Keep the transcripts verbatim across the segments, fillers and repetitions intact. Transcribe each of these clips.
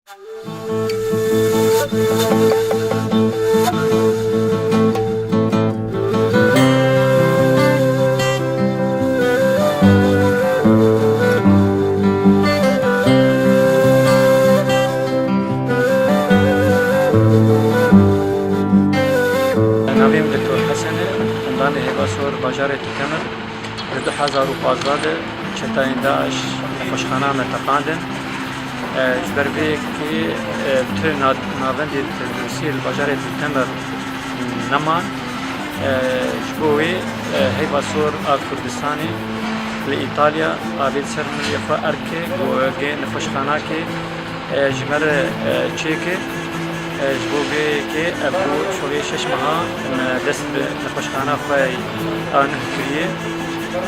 Navê min Doktor Hesen e, qundanê Heyva Sor, bajarê Tetemir. Li du hezar û pazdeh de çetayên DAIŞ nexweşxana me teqandin. E, ji ber vê yekê, e, tu na-, navendê tenduristiyê li bajarê Tetemir neman. E, ji bo wê, e, Heyva Sor a Kurdistanê li Îtalya avêt ser min yê xwe erd kir, got, gê nexweşxanakê e, ji me re, e, çêke. E, ji bo vê yekê ev bû şolê şeş meha me dest bi nexweşxana xwe a nuh kiriye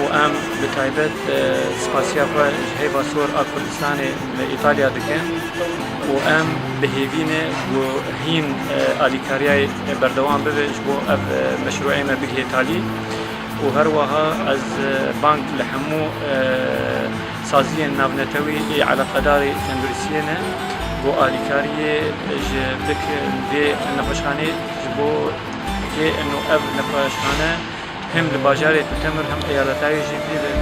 û em bi taybet, e, spasiya xwe ji Heyva Sor a Kurdistanê li Îtalya dikin û em bi hêvî ne ku hîn, e, alîkariyayê berdewam bibe ji bo ev, e, meşrûê me bigihê talî. û her wiha ez, e, bang li hemû, e, saziyên navnetewî ê eleqedarê tenduristiyê ne, ku alîkariyê ji bikin vê nexweşxanê ji bo kê ino ev nexweşxane hem li bajarê Tetemir hem eyaletayê jî bîbe.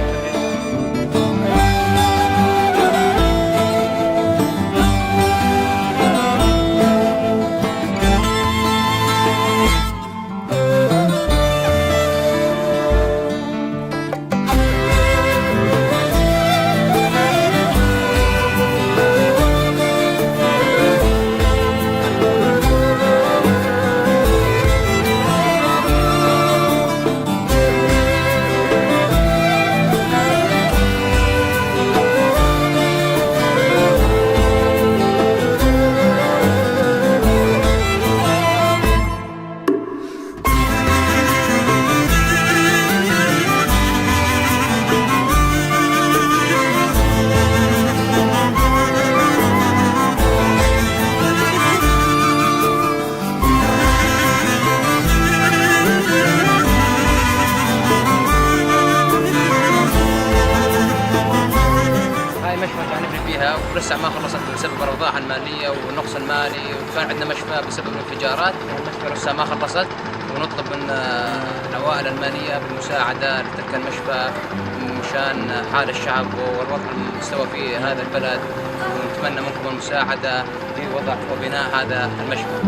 هاي مشفى جانبنا فيها ولسه ما خلصت بسبب الأوضاع المالية والنقص المالي، وكان عندنا مشفى بسبب الانفجارات. المشفى لسه ما خلصت، ونطلب من، آه، العوائل المالية بالمساعدة لتلك المشفى مشان حال الشعب والوضع المستوى في هذا البلد، ونتمنى منكم المساعدة في وضع وبناء هذا المشفى.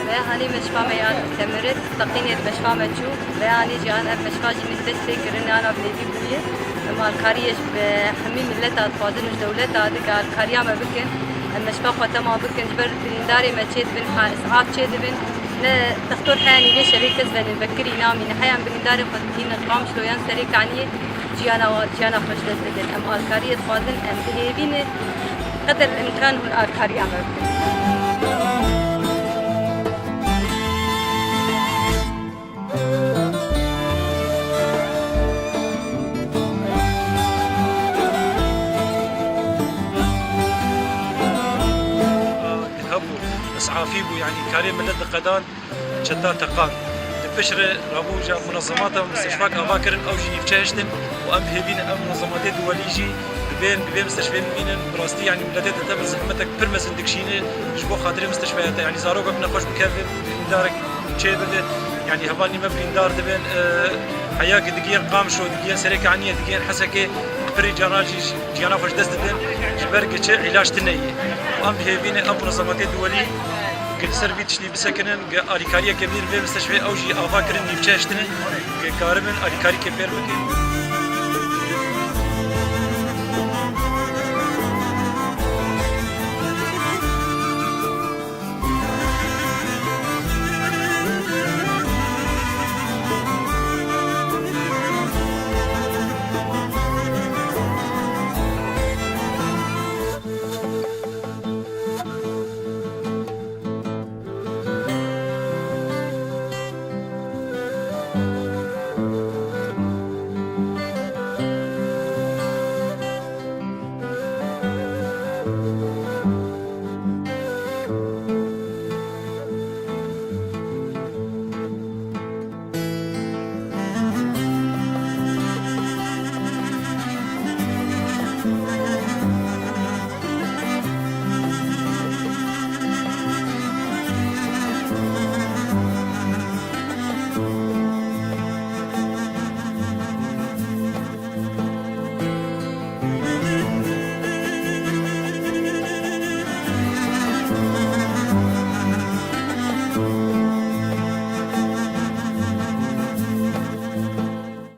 Vê hanî meşfa me ya Temirê, teqînê li meşfa me çû. Vê hanî jî an ev meşfa jî min dest pê kirin, an ev hêvî bûye. Em alkariyê ji bi hemî mileta dixwazin û ji dewleta dike alkariya me bikin. Em meşfa xwe tema bikin, ji ber birîndarê me çê dibin, ha, isaf çê dibin. Ne textor heya nîvê şevê kes venê vekirî namîne. Heyan birîndarê xwe dikîne Qamişlo yan Serê Kaniyê. Jiyana, jiyana xwe ji dest didin. Em alkariyê dixwazin, em bi hêvî ne, qeder el-îmkan hûn alkariya me bikin. Hebû, isafî bû, yanî karê milet diqedan. Çeta teqan. Di piştre rabû ja munezemata mistişfak ava kirin, ew jî nîvçe hiştin û em hêvî ne ev munezematê duwelî jî bi vê, bi vê mistişfê bibînin. Bi rastî, yanî miletê Tetemir zehmetek pir mezin dikişîne ji bo xatirê mistişfeya te. Yanî zarokek nexweş bikeve, birîndarek çê bibe. Yanî hevalnî me birîndar dibin, e, heya ki digihên Qamişlo, digihên Serê Kaniyê, digihên Hesekê, pirî cana jî jiyana xwe ji dest didin. Ji ber ki çi îlaç tune ye. Em bi hêvî ne ev munezematê duwelî ki li ser vî tiştî bisekinin, ki alîkariyeke bîn vê mistişfê ew jî ava kirin nîvçe hiştine, ki karibin alîkarîkê pêr bikin.